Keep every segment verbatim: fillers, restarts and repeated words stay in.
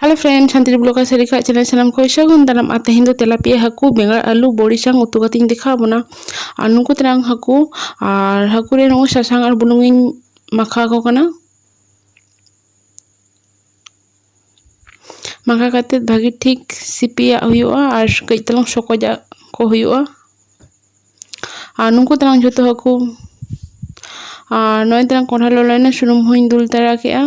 Hello friend, Santali vlogger ᱥᱟᱹᱨᱤᱠᱷᱟ channel ᱥᱟᱱᱟᱢ ᱠᱚ ᱥᱟᱹᱜᱩᱱ ᱫᱟᱨᱟᱢ᱾ ᱟᱨ ᱛᱮᱦᱮᱧ ᱫᱚ ᱛᱮᱞᱟᱯᱤᱭᱟ ᱦᱟᱹᱠᱩ, ᱵᱮᱸᱜᱟᱲ, ᱟᱹᱞᱩ, ᱵᱚᱲᱤ ᱥᱟᱝ ᱩᱛᱩ ᱠᱟᱛᱮᱧ ᱫᱮᱠᱷᱟᱣ ᱵᱚᱱᱟ᱾ ᱟᱨ ᱱᱩᱠᱩ ᱛᱟᱨᱟᱝ ᱦᱟᱹᱠᱩ, ᱟᱨ ᱦᱟᱹᱠᱩ ᱨᱮ ᱱᱚᱜᱼᱚᱭ ᱥᱟᱥᱟᱝ ᱟᱨ ᱵᱩᱞᱩᱝ ᱤᱧ ᱢᱟᱠᱷᱟᱣ ᱟᱠᱚ ᱠᱟᱱᱟ᱾ ᱢᱟᱠᱷᱟᱣ ᱠᱟᱛᱮ ᱵᱷᱟᱹᱜᱤ ᱴᱷᱤᱠ ᱥᱤᱯᱤᱭᱟᱜ ᱦᱩᱭᱩᱜᱼᱟ ᱟᱨ ᱠᱟᱹᱡ ᱛᱟᱞᱟᱝ ᱥᱚᱠᱚᱡᱟᱜ ᱠᱚ ᱦᱩᱭᱩᱜᱼᱟ᱾ ᱟᱨ ᱱᱩᱠᱩ ᱛᱟᱞᱟᱝ ᱡᱷᱚᱛᱚ ᱦᱟᱹᱠᱩ, ᱟᱨ ᱱᱚᱜᱼᱚᱭ ᱛᱟᱞᱟᱝ ᱠᱚᱲᱦᱟ ᱞᱚᱞᱚᱭᱮᱱᱟ, ᱥᱩᱱᱩᱢ ᱦᱚᱸᱧ ᱫᱩᱞ ᱛᱟᱨᱟ ᱠᱮᱜᱼᱟ᱾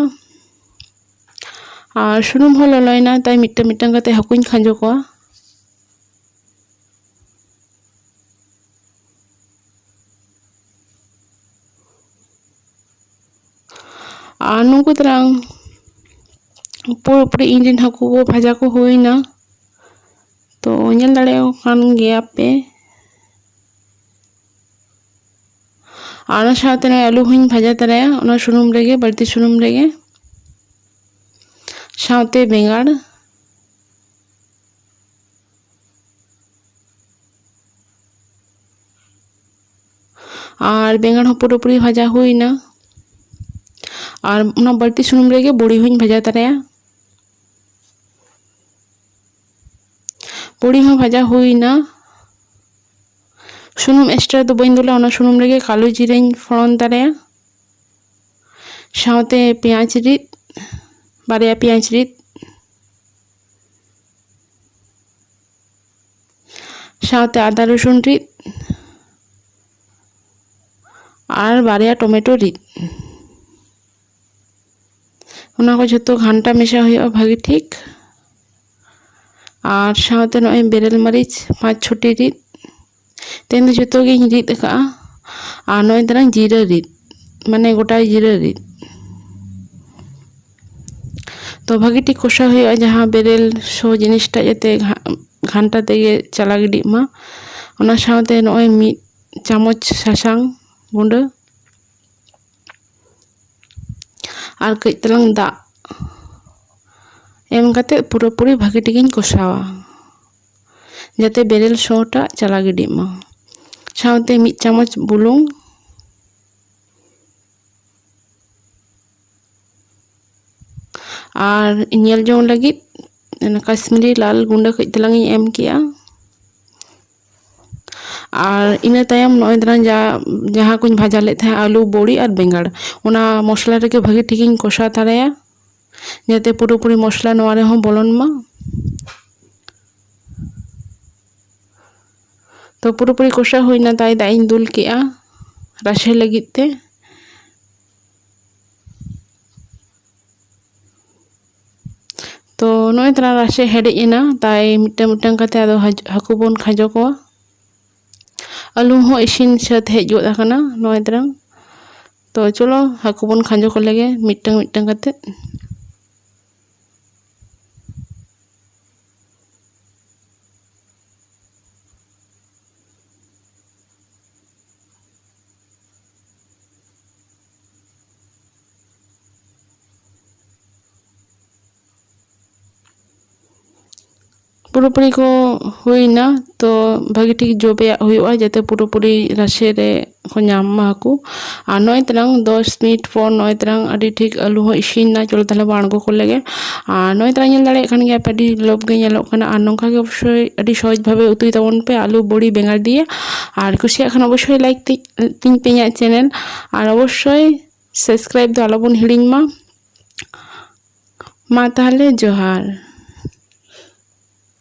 ᱟᱨ ᱥᱩᱱᱩᱢ ᱦᱚᱸ ᱞᱚᱞᱚᱭᱮᱱᱟ, ᱛᱟᱭ ᱢᱤᱫᱴᱟᱝ ᱢᱤᱫᱴᱟᱝ ᱠᱟᱛᱮ ᱦᱟᱹᱠᱩᱧ ᱠᱷᱟᱸᱡᱚ ᱠᱚᱣᱟ᱾ ᱟᱨ ᱱᱩᱠᱩ ᱛᱟᱞᱟᱝ ᱯᱩᱨᱟᱹᱯᱩᱨᱤ ᱤᱧ ᱨᱮᱱ ᱦᱟᱹᱠᱩ ᱠᱚ ᱵᱷᱟᱡᱟ ᱠᱚ ᱦᱩᱭᱱᱟ᱾ ᱛᱚ, ᱧᱮᱞ ᱫᱟᱲᱮᱭᱟᱠᱚ ᱠᱟᱱ ᱜᱮᱭᱟ ᱯᱮ᱾ ᱟᱨ ᱚᱱᱟ ᱥᱟᱶᱛᱮ ᱱᱚᱜᱼᱚᱭ ᱟᱹᱞᱩ ᱦᱚᱸᱧ ᱵᱷᱟᱡᱟ ᱛᱟᱨᱟᱭᱟ, ᱚᱱᱟ ᱥᱩᱱᱩᱢ ᱨᱮᱜᱮ, ᱵᱟᱹᱲᱛᱤ ᱥᱩᱱᱩᱢ ᱨᱮᱜᱮ, ᱥᱟᱶᱛᱮ ᱵᱮᱸᱜᱟᱲ᱾ ᱟᱨ ᱵᱮᱸᱜᱟᱲ ᱦᱚᱸ ᱯᱩᱨᱟᱹᱯᱩᱨᱤ ᱵᱷᱟᱡᱟ ᱦᱩᱭᱱᱟ᱾ ᱟᱨ ᱚᱱᱟ ᱵᱟᱹᱲᱛᱤ ᱥᱩᱱᱩᱢ ᱨᱮᱜᱮ ᱵᱚᱲᱤ ᱦᱚᱸᱧ ᱵᱷᱟᱡᱟ ᱛᱟᱨᱟᱭᱟ᱾ ᱵᱚᱲᱤ ᱦᱚᱸ ᱵᱷᱟᱡᱟ ᱦᱩᱭᱱᱟ᱾ ᱥᱩᱱᱩᱢ extra ᱫᱚ ᱵᱟᱹᱧ ᱫᱩᱞᱟ, ᱚᱱᱟ ᱥᱩᱱᱩᱢ ᱨᱮᱜᱮ ᱠᱟᱞᱳ ᱡᱤᱨᱟᱹᱧ ᱯᱷᱚᱲᱚᱱ ᱛᱟᱨᱟᱭᱟ, ᱥᱟᱶᱛᱮ ᱯᱮᱸᱭᱟᱡᱽ ᱨᱤᱫ, ᱵᱟᱨᱭᱟ ᱯᱮᱸᱭᱟᱡᱽ ᱨᱤᱫ, ᱥᱟᱶᱛᱮ ᱟᱫᱟ ᱨᱚᱥᱩᱱ ᱨᱤᱫ ᱟᱨ ᱵᱟᱨᱭᱟ ᱴᱚᱢᱮᱴᱳ ᱨᱤᱫ᱾ ᱚᱱᱟ ᱠᱚ ᱡᱷᱚᱛᱚ ᱜᱷᱟᱱᱴᱟ ᱢᱮᱥᱟ ᱦᱩᱭᱩᱜᱼᱟ ᱵᱷᱟᱹᱜᱤ ᱴᱷᱤᱠ᱾ ᱟᱨ ᱥᱟᱶᱛᱮ ᱱᱚᱜᱼᱚᱭ ᱵᱮᱨᱮᱞ ᱢᱟᱹᱨᱤᱪ ᱯᱟᱸᱪ ᱪᱷᱚᱴᱤ ᱨᱤᱫ, ᱛᱮᱦᱮᱧ ᱫᱚ ᱡᱷᱚᱛᱚ ᱜᱤᱧ ᱨᱤᱫ ᱟᱠᱟᱫᱼᱟ᱾ ᱟᱨ ᱱᱚᱜᱼᱚᱭ ᱛᱟᱞᱟᱝ ᱡᱤᱨᱟᱹ ᱨᱤᱫ, ᱢᱟᱱᱮ ᱜᱚᱴᱟ ᱡᱤᱨᱟᱹ ᱨᱤᱫ᱾ ᱛᱚ ᱵᱷᱟᱹᱜᱤ ᱴᱷᱤᱠ ᱠᱚᱥᱟᱣ ᱦᱩᱭᱩᱜᱼᱟ, ᱡᱟᱦᱟᱸ ᱵᱮᱨᱮᱞ ᱥᱚ ᱡᱤᱱᱤᱥᱴᱟᱜ ᱡᱟᱛᱮ ᱜᱷᱟ-, ᱜᱷᱟᱱᱴᱟ ᱛᱮᱜᱮ ᱪᱟᱞᱟᱣ ᱜᱤᱰᱤᱜ ᱢᱟ᱾ ᱚᱱᱟ ᱥᱟᱶᱛᱮ ᱱᱚᱜᱼᱚᱭ ᱢᱤᱫ ᱪᱟᱢᱚᱪ ᱥᱟᱥᱟᱝ ᱜᱩᱸᱰᱟᱹ ᱟᱨ ᱠᱟᱹᱡ ᱛᱟᱞᱟᱝ ᱫᱟᱜ ᱮᱢ ᱠᱟᱛᱮ ᱯᱩᱨᱟᱹᱯᱩᱨᱤ ᱵᱷᱟᱹᱜᱤ ᱴᱷᱤᱠᱤᱧ ᱠᱚᱥᱟᱣᱟ, ᱡᱟᱛᱮ ᱵᱮᱨᱮᱞ ᱥᱚ ᱴᱟᱜ ᱪᱟᱞᱟᱣ ᱜᱤᱰᱤᱜ ᱢᱟ᱾ ᱥᱟᱶᱛᱮ ᱢᱤᱫ ᱪᱟᱢᱚᱪ ᱵᱩᱞᱩᱝ ᱟᱨ ᱧᱮᱞ ᱡᱚᱝ ᱞᱟᱹᱜᱤᱫ ᱚᱱᱟ ᱠᱟᱥᱢᱤᱨᱤ ᱞᱟᱞ ᱜᱩᱸᱰᱟᱹ ᱠᱟᱹᱡ ᱛᱮᱞᱟᱝ ᱤᱧ ᱮᱢ ᱠᱮᱜᱼᱟ᱾ ᱟᱨ ᱤᱱᱟᱹ ᱛᱟᱭᱚᱢ ᱱᱚᱜᱼᱚᱭ ᱛᱟᱞᱟᱝ ᱡᱟ-, ᱡᱟᱦᱟᱸ ᱠᱚᱧ ᱵᱷᱟᱡᱟ ᱞᱮᱫ ᱛᱟᱦᱮᱸᱫ, ᱟᱹᱞᱩ, ᱵᱚᱲᱤ ᱟᱨ ᱵᱮᱸᱜᱟᱲ, ᱚᱱᱟ ᱢᱚᱥᱞᱟ ᱨᱮᱜᱮ ᱵᱷᱟᱹᱜᱤ ᱴᱷᱤᱠᱤᱧ ᱠᱚᱥᱟᱣ ᱛᱟᱨᱟᱭᱟ, ᱡᱟᱛᱮ ᱯᱩᱨᱟᱹᱯᱩᱨᱤ ᱢᱚᱥᱞᱟ ᱱᱚᱣᱟ ᱨᱮᱦᱚᱸ ᱵᱚᱞᱚᱱ ᱢᱟ᱾ ᱛᱚ, ᱯᱩᱨᱟᱹᱯᱩᱨᱤ ᱠᱚᱥᱟᱣ ᱦᱩᱭᱱᱟ, ᱛᱟᱭ ᱫᱟᱜ ᱤᱧ ᱫᱩᱞ ᱠᱮᱜᱼᱟ ᱨᱟᱥᱮ ᱞᱟᱹᱜᱤᱫ ᱛᱮ᱾ ᱛᱚ, ᱱᱚᱜᱼᱚᱭ ᱛᱟᱞᱟᱝ ᱨᱟᱥᱮ ᱦᱮᱰᱮᱡ ᱮᱱᱟ, ᱛᱟᱭ ᱢᱤᱫᱴᱟᱝ ᱢᱤᱫᱴᱟᱝ ᱠᱟᱛᱮ ᱟᱫᱚ ᱦᱟᱡ-, ᱦᱟᱹᱠᱩ ᱵᱚᱱ ᱠᱷᱟᱸᱡᱚ ᱠᱚᱣᱟ᱾ ᱟᱹᱞᱩ ᱦᱚᱸ ᱤᱥᱤᱱ ᱥᱟᱹᱛ ᱦᱮᱡ ᱜᱚᱫ ᱟᱠᱟᱱᱟ ᱱᱚᱜᱼᱚᱭ ᱛᱟᱞᱟᱝ᱾ ᱛᱚ, ᱪᱚᱞᱚ ᱦᱟᱹᱠᱩ ᱵᱚᱱ ᱠᱷᱟᱸᱡᱚ ᱠᱚ ᱞᱮᱜᱮ ᱢᱤᱫᱴᱟᱝ ᱢᱤᱫᱴᱟᱝ ᱠᱟᱛᱮ᱾ ᱯᱩᱨᱟᱹᱯᱩᱨᱤ ᱠᱚ ᱦᱩᱭᱱᱟ, ᱛᱚ ᱵᱷᱟᱹᱜᱤ ᱴᱷᱤᱠ ᱡᱚᱵᱮᱭᱟᱜ ᱦᱩᱭᱩᱜᱼᱟ, ᱡᱟᱛᱮ ᱯᱩᱨᱟᱹᱯᱩᱨᱤ ᱨᱟᱥᱮ ᱨᱮ ᱠᱚ ᱧᱟᱢ ᱢᱟ ᱦᱟᱹᱠᱩ᱾ ᱟᱨ ᱱᱚᱜᱼᱚᱭ ᱛᱟᱞᱟᱝ ᱫᱚᱥ ᱢᱤᱱᱤᱴ ᱯᱚᱨ ᱱᱚᱜᱼᱚᱭ ᱛᱟᱞᱟᱝ ᱟᱹᱰᱤ ᱴᱷᱤᱠ ᱟᱹᱞᱩ ᱦᱚᱸ ᱤᱥᱤᱱ ᱮᱱᱟ᱾ ᱪᱚᱞᱚ ᱛᱟᱦᱞᱮ ᱵᱚᱱ ᱟᱬᱜᱚ ᱠᱚ ᱞᱮᱜᱮ᱾ ᱟᱨ ᱱᱚᱜᱼᱚᱭ ᱛᱟᱞᱟᱝ ᱧᱮᱞ ᱫᱟᱲᱮᱭᱟᱜ ᱠᱟᱱ ᱜᱮᱭᱟ ᱯᱮ, ᱟᱹᱰᱤ ᱞᱳᱵᱷ ᱜᱮ ᱧᱮᱞᱚᱜ ᱠᱟᱱᱟ᱾ ᱟᱨ ᱱᱚᱝᱠᱟ ᱜᱮ ᱚᱵᱚᱥᱥᱳᱭ ᱟᱹᱰᱤ ᱥᱚᱦᱚᱡᱽ ᱵᱷᱟᱵᱮ ᱩᱛᱩᱭ ᱛᱟᱵᱚᱱ ᱯᱮ ᱟᱹᱞᱩ ᱵᱚᱲᱤ ᱵᱮᱸᱜᱟᱲ ᱫᱤᱭᱮ᱾ ᱟᱨ ᱠᱩᱥᱤᱭᱟᱜ ᱠᱷᱟᱱ ᱚᱵᱚᱥᱥᱳᱭ ᱞᱟᱭᱤᱠ ᱛᱤᱧ ᱯᱮ ᱤᱧᱟᱹᱜ ᱪᱮᱱᱮᱞ, ᱟᱨ ᱚᱵᱚᱥᱥᱳᱭ ᱥᱟᱵᱥᱠᱨᱟᱭᱤᱵ ᱫᱚ ᱟᱞᱚᱵᱚᱱ ᱦᱤᱲᱤᱧ ᱢᱟ᱾ ᱢᱟ ᱛᱟᱦᱞᱮ ᱡᱚᱦᱟᱨ᱾